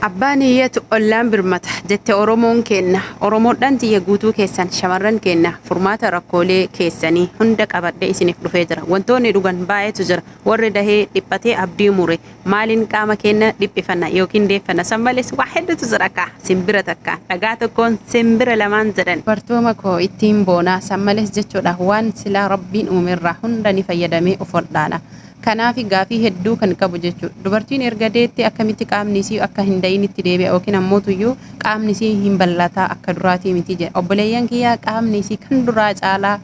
Abbaan iyyatu ollaan birmata jette Oromoon keenna. Oromoodhaan tiyya guutuu keessan shamarran keenna furmaata rakkoolee keessanii hunda qabadhee isiniif dhufee jira. Wantoonni dhugan baay'eetu jira. Warri dahee dhiphatee abdii mure maaliin qaama keenna dhiphifanna yookiin deeffanna. San malees waa hedduutu jira kaa simbira takka dhagaa tokkoon simbira lamaan jedhan. Bartooma koo ittiin boonaa san malees jechuudha waan silaa Rabbiin uumerraa hunda ni fayyadamee of waldhaana. Kanaafi gaafii hedduu kan qabu jechuudha. Dubartiin erga deette akkamitti qaamni isii akka hin da'initti deebi'a yookiin ammoo tuyyuu qaamni isii hin bal'ataa akka duraatii miti jedha. Obboleeyyan kiyyaa qaamni isii kan duraa caalaa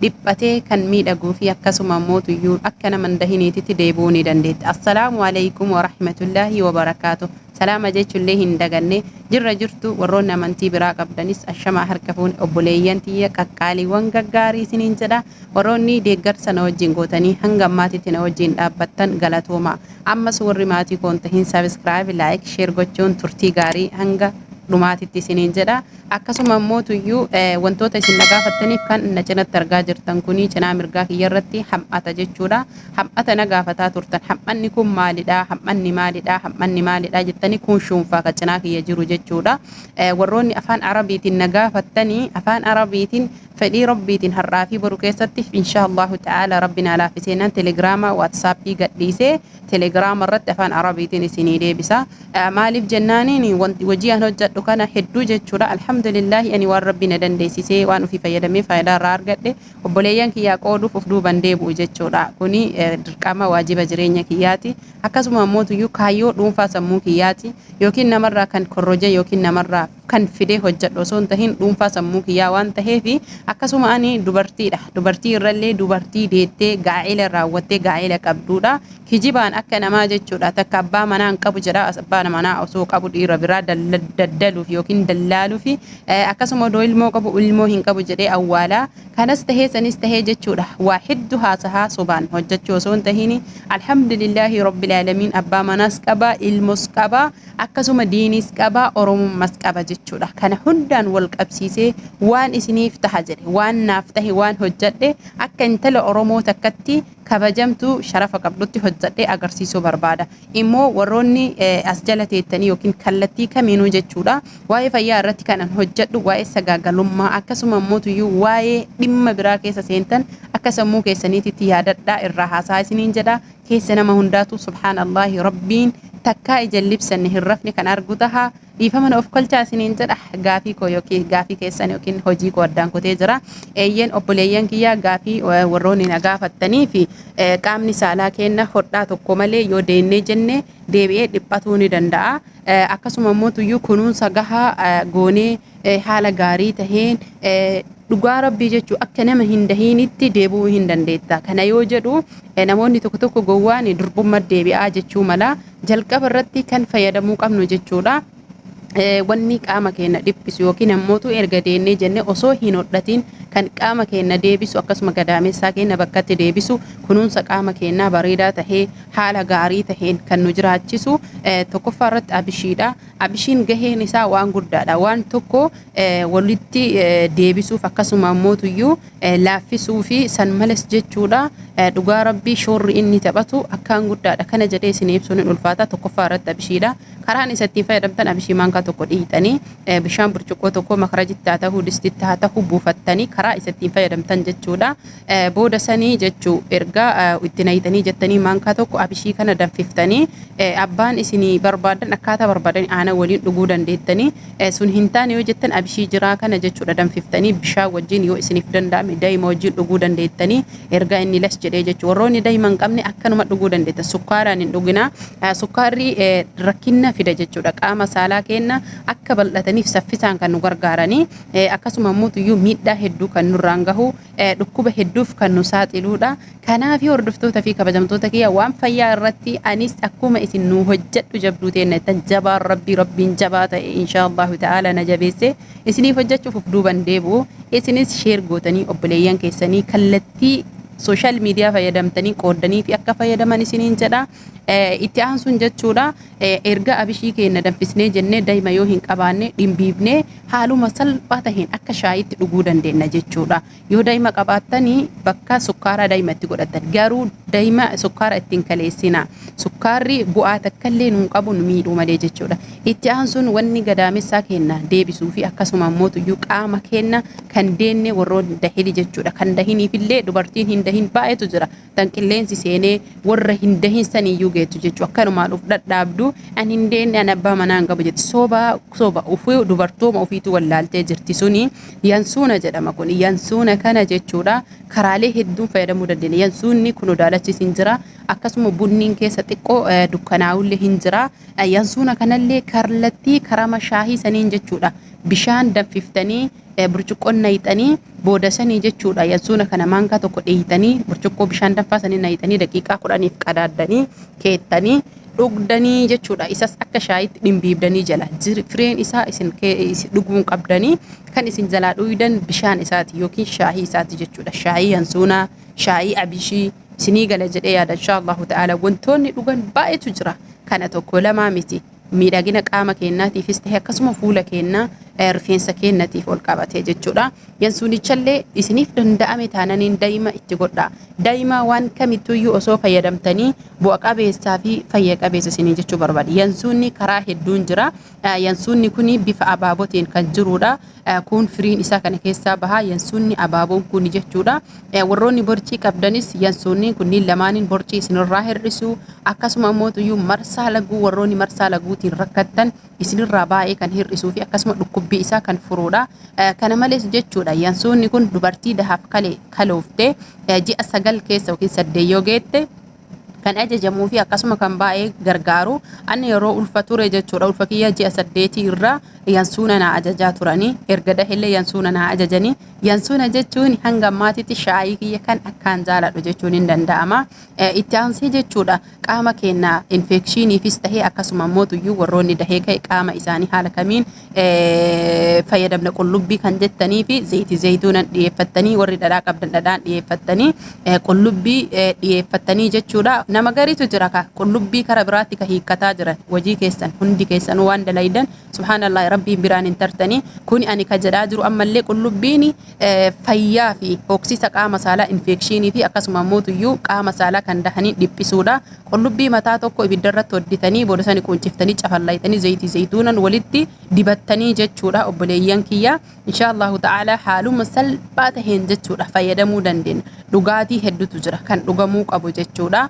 dhiphatee kan miidhaguu fi akkasuma ammoo tuyyuu akka nama hin dahiniititti deebi'uu ni dandeetti. Assalaamu alaikum warahmatullaahi wabarakaatu. Salaama jechuullee hin daganne jirra jirtu warroonni amantii biraa qabdanis ashamaa harka fuune obboleeyyan tiyya qaqqaaliiwwan gaggaarii isiniin jedha. Warroonni deeggarsa na wajjin gootanii hanga ammaatitti na wajjin dhaabbattan galatoomaa. Ammas warri maatii koo hin tahin subscribe, like, share gochuun turtii gaarii hanga dhumaatitti isiniin jedha. Akkasuma immoo tuyyuu wantoota isin na gaafattaniif kan na cinatti argaa jirtan kuni cinaa mirgaa kiyya irratti ham'ata jechuudha. Ham'ata na gaafataa turtan. Ham'anni kun maalidha? Ham'anni maalidha? Ham'anni maalidha? Jettanii kun shuunfaa kan cinaa kiyya jiru jechuudha. Warroonni afaan Arabiitiin na gaafattanii afaan Arabiitiin Fedhii Rabbiitiin har'aa fi boru keessatti inshaa Allahu ta'ala Rabbi naa laaffisee naan telegiraama waatsaappii gadhiisee telegiraama irratti afaan Arabiitiin isinii deebisa. Maaliif jennaaniin wanti hojii an hojjedhu kana hedduu jechuudha. Alhamdulillaahi ani waan Rabbi na dandeessisee waan ofii fayyadamee faayidaa irraa argadhe obboleeyyan kiyyaa qooduuf of duuban deebi'u jechuudha. Kuni dirqama waajiba jireenya kiyyaati. Akkasuma ammoo tuyyuu kaayyoo dhuunfaa sammuu kiyyaati. Yookiin namarraa kan korroje yookiin namarraa kan fidee hojjedhu osoo hin tahin dhuunfaa sammuu kiyyaa waan taheefi akkasuma ani dubartiidha. Dubartii irrallee dubartii deettee gaa'ela raawwattee gaa'ela qabduudha. Kijibaan akka namaa jechuudha. Takka abbaa manaa hin qabu jedha. Abbaa manaa osoo qabu dhiira biraa daldaluuf yookiin dallaaluuf akkasuma odoo ilmoo qabu ilmoo hin qabu jedhee awwaalaa. Kanas tahee sanis tahee jechuudha. Waa heddu haasahaa sobaan hojjechuu osoo hin tahin alhamdulillaahi rabbil aalamiin abbaa manaas qaba ilmos qaba. Akkasuma diiniis qaba, Oromummas qaba jechuudha. Kana hundaan wal qabsiisee waan isiniif taha jedhe, waan naaf tahe, waan hojjadhe akka intala Oromoo takkatti kabajamtuu sharafa qabdutti hojjadhee agarsiisuu barbaada. Immoo warroonni as jala teettanii yookiin kallattii kamiinuu jechuudha waa'ee fayyaa irratti kanan hojjadhu, waa'ee sagaagalummaa akkasuma immoo tuyyuu waa'ee dhimma biraa keessa seentan akka sammuu keessaniititti yaadadhaa irraa haasaa isiniin jedha. Keessa nama hundaatu subhaanallaahi Rabbiin takkaa ija hin libsanne hin rafne kan argu taha. Dhiifama na of kolchaa isiniin jedha. Gaafii koo yookiin gaafii keessan yookiin hojii koo addaan kutee jira. Eeyyeen obboleeyyan kiyyaa gaafii warroonni na gaafattanii fi qaamni saalaa keenna hodhaa tokko malee yoo deennee jenne deebi'ee dhiphatuu ni danda'a. Akkasuma immoo tuyyuu kunuunsa gahaa goonee haala gaarii taheen dhugaa Rabbii jechuu akka nama hin dahiinitti deebi'uu hin dandeetta. Kana yoo jedhu namoonni tokko tokko gowwaan durbumma deebi'aa jechuu mala. Jalqaba irratti kan fayyadamuu qabnu jechuudha. Wanni qaama keenya dhiphisu yookiin ammootu erga deennee jenne osoo hin hodhatiin kan qaama keenya deebisu akkasuma gadaamessaa keenya bakkatti deebisu kunuunsa qaama keenyaa bareedaa tahee haala gaarii taheen kan nu jiraachisu tokkoffaa irratti abishiidha. Abishiin gaheen isaa waan guddaadha. Waan tokko walitti deebisuuf akkasuma ammootuyyuu laaffisuu fi san males jechuudha. Dhugaa Rabbii shoorri inni taphatu akkaan guddaadha. Kana jedhee isin ibsuun hin ulfaata. Tokkoffaa irratti abishiidha. Karaan isa ittiin fayyadamtan abishii maankaa tokko dhiiyxanii bishaan burcuqqoo tokko makarajitti haa ta'u distitti haa ta'u buufattanii karaa isa ittiin fayyadamtan jechuudha. Booda sanii jechuu erga itti nayxanii jettanii maankaa tokko abishii kana danfiftanii abbaan isinii barbaadan akkaataa barbaadan aanan waliin dhuguu dandeettanii sun hin taane yoo jettan abishii jiraa kana jechuudha danfiftanii bishaan wajjin yoo isiniif danda'ame daa'ima wajjin dhuguu dandeettanii erga inni las jedhee jechuu warroonni daa'ima hin qabne akkanuma dhuguu dandeettan sukkaaraan hin dhuginaa sukkaarri rakkinna fida jechuudha qaama saalaa keenna akka bal'ataniif saffisaan kan nu gargaaranii akkasuma immoo tuyyuu miidhaa hedduu kan nurraan gahu dhukkuba hedduuf kan nu saaxiluudha. Kanaaf hordoftoota fi kabajamtoota kiyya waan fayyaa irratti anis akkuma isin nu hojjedhu jabduu teenna jettan jabaan rabbii rabbiin jabaa ta'e inshaa Allahu ta'ala na jabeesse isiniif hojjechuuf of duuban deebi'u. Isinis sheer gootanii obboleeyyan keessanii kallattii sooshaal miidiyaa fayyadamtanii qooddanii fi akka fayyadaman isiniin jedha. Itti aansuun jechuudha erga abishii keenya danfisnee jennee daa'ima yoo hin qabaanne dhimbiibnee haaluma salphaa taheen akka shaayiitti dhuguu dandeenya jechuudha. Yoo daa'ima qabaattanii bakka sukkaaraa daa'ima itti godhattan garuu daa'ima sukkaara ittiin kaleessina. Sukkaarri bu'aa takkallee nuun qabu nu miidhuu malee jechuudha. Itti aansuun wanni gadaamessaa kenna deebisuu fi akkasuma ammoo tuyyuu qaama kenna kan deenne warroonni dahini jechuudha. Kan dahiniifillee dubartiin hin dahin baay'eetu jira. Tan qilleensi seenee warra hin dahin saniyyuu geettu jechuudha. Akkanumaan of dhadhaabdu ani hin deenne ani abbaa manaa hin qabu jetti. Soba soba ofii dubartooma ofiitu wallaaltee jirti suni yansuuna jedhama kun yansuuna kana jechuudha. Karaalee hedduun fayyadamuu dandeenya. Yansuunni kun daalachis hin jira. Akkasuma bunniin keessa xiqqoo dukkanaa'ullee hin jira. Yansuuna kanallee kallattii karama shaahii saniin jechuudha. Bishaan danfiftanii burcuqqoon nayixanii booda sanii jechuudha. Yansuuna kana maankaa tokko dhiitanii burcuqqoo bishaan danfaa sanii nayixanii daqiiqaa 10f qadaaddanii keettanii dhugdanii jechuudha. Isas akka shaayitti dhimbiibdanii jala. Fireen isaa isin dhuguun qabdanii kan isin jalaa dhugdan bishaan isaati yookiin shaahii isaati jechuudha. Shaahii yansuunaa, shaahii abishii isinii gala jedhee yaada insha Allahu ta'ala. Wantoonni dhugan baay'eetu jira. Kana tokko lamaa miti. Miidhagina qaama keenyaatiifis ta'e akkasuma fuula keenyaa rifeensa keenyatiif ol qabatee jechuudha. Yansuunichallee isiniif danda'ame taananiin daa'ima itti godhaa. Daa'ima waan kamittuyyuu osoo fayyadamtanii bu'a qabeessaa fi fayya qabeessa isinii jechuu barbaada. Yansuunni karaa hedduun jira. Yansuunni kun bifa abaabotiin kan jirudha. Kun firiin isaa kana keessaa baha. Yansuunni abaaboon kun jechuudha. Warroonni borcii qabdanis yansuunni kunniin lamaaniin borcii isinirraa hir'isu. Akkasuma immoo tuyyuu marsaa laguu warroonni marsaa laguutiin rakkattan isinirraa baay'ee kan hir'isuu fi akkasuma dhukkubbii isaa kan furuudha. Kana malees jechuudha yansuunni kun dubartii dahaaf kalooftee ji'a 9 keessa yookiin 8 yoo geette kan ajajamuu fi akkasuma kan baay'ee gargaaru. Ani yeroo ulfa ture jechuudha ulfa kiyya ji'a 8 irraa yansuuna naa ajajaa turanii erga dahellee yansuuna naa ajajanii. Yansuuna jechuun hanga ammaatitti shaayii kiyya kan akkaan jaaladhu jechuun hin danda'ama. Itti aansee jechuudha qaama keenya infekshiiniifis tahee akkasuma immoo tuyyuu warroonni dahee ka'e qaama isaanii haala kamiin fayyadamna qullubbii kan jettanii fi zayitii zayituunan dhiyeeffattanii warri dhadhaa qabdan dhadhaan dhiyeeffattanii qullubbii dhiyeeffattanii jechuudha. Nama gariitu jira ka qullubbii kara biraatti ka hiikkataa jiran hojii keessan hundi keessan waan dalaydan subhaanallah rabbiin biraan hin tartanii. Kuni ani ka jedhaa jiru ammallee qullubbiin fayyaa fi hoksisa qaama saalaa infekshinii fi akkasuma immoo tuyyuu qaama saalaa kan dahanii dhiphisuudha. Qullubbii mataa tokko ibidda irratti hodditanii booda sani qunciftanii cafallaytanii zayitii zayituunan walitti dibattanii jechuudha obboleeyyan kiyya. Insha Allahu ta'ala haaluma salphaa taheen jechuudha fayyadamuu dandeenya. Dhugaatii hedduutu jira kan dhugamuu qabu jechuudha.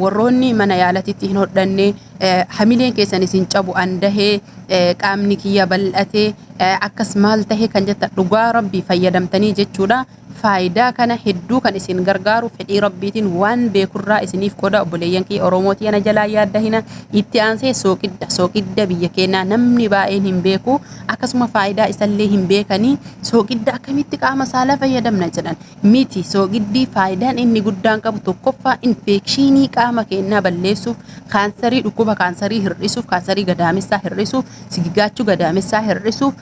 Warroonni mana yaalatitti hin hodhanne hamileen keessan isin cabu andahee qaamni kiyya bal'atee akkas maal tahe kan jettan dhugaa rabbii fayyadamtanii jechuudha. Faayidaa kana hedduu kan isin gargaaru fedhii rabbiitiin waan beekurraa isiniif qoda obboleeyyan kiyya Oromootii ana jalaa yaadda hina. Itti aansee sooqidda sooqidda biyya keenyaa namni baay'een hin beeku akkasuma faayidaa isallee hin beekanii sooqidda akkamitti qaama saalaa fayyadamna jedhan miti. Sooqiddii faayidaan inni guddaan qabu tokkoffaa infekshinii qaama keenyaa balleessuuf, kaansarii dhukkuba kaansarii hir'isuuf, kaansarii gadaamessaa hir'isuuf, sigigaachuu gadaamessaa hir'isuuf,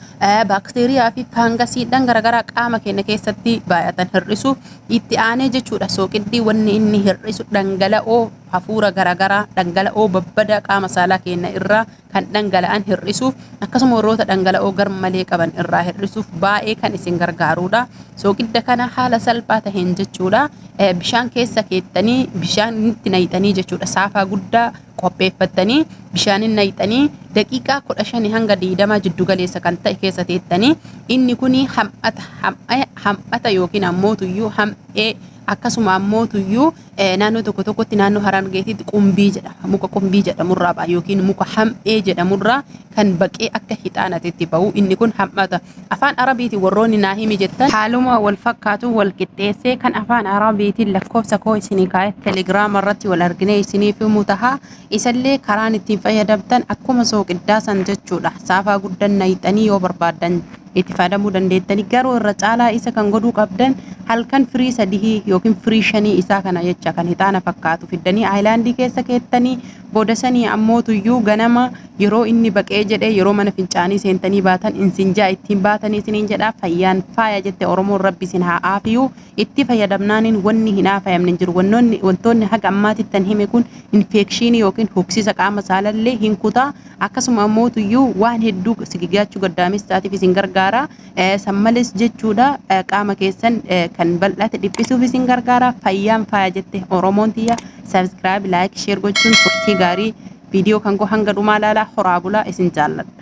baakteeriyaa fi faangasiidhaan garaagaraa qaama keenya keessatti baay'atan hir'isuuf. Itti aanee jechuudha sooqiddii wanni inni hir'isu dhangala'oo hafuura garaagaraa dhangala'oo babbadaa qaama saalaa keenya irraa kan dhangala'an hir'isuuf akkasuma warroota dhangala'oo garmalee qaban irraa hir'isuuf baay'ee kan isin gargaarudha. Sooqidda kana haala salphaa taheen jechuudha bishaan keessa keettanii bishaan itti nayixanii jechuudha saafaa guddaa qopheeffattanii bishaanin nayixanii daqiiqaa 15 hanga 20 jiddu galeessa kan ta'e keessa teettanii inni kuni ham'ata yookiin ammoo tuyyuu ham'ee akkasuma ammoo tuyyuu naannoo tokko tokkotti naannoo Harargeetitti qumbii jedhama. Muka qumbii jedhamurraa ba'a yookiin muka ham'ee jedhamurraa kan baqee akka hixaanatitti ba'u inni kun ham'ata. Afaan Arabiitiin warroonni naa himi jettan haaluma wal fakkaatu wal qixxeessee kan afaan Arabiitiin lakkoofsa koo isinii kaa'e telegiraama irratti wal arginee isiniif himu taha. Isallee karaan ittiin fayyadamtan akkuma sooqiddaa san jechuudha. Saafaa guddan nayixanii yoo barbaaddan itti fayyadamuu dandeettanii garuu irra caalaa isa kan godhuu qabdan halkan firii 3 yookiin firii 5 isaa kana jecha kan hixaana fakkaatu fiddanii aayilaandii keessa keettanii booda sanii ammoo tuyyuu ganama yeroo inni baqee jedhee yeroo mana fincaanii seentanii baatan insinjaa ittiin baatanii isiniin jedhaa fayyaan faaya jette Oromoon rabbi isin haa aafiyuu. Itti fayyadamnaaniin wanni hin aafayamne hin jiru. Wantoonni haga ammaatitti tan hime kun infekshinii yookiin hoksisa qaama saalallee hin kutaa akkasuma ammoo tuyyuu waan hedduu sigigaachuu gaddaamessaatiif isin gargaara. San malees jechuudha qaama keessan kan bal'ate dhiphisuuf isin gargaara. Fayyaan faaya jette Oromoon tiyya. Subscribe, like, share gochuun turtii gaarii. Viidiyoo kan koo hanga dhumaa ilaalaa, horaa bulaa, isin jaalladha.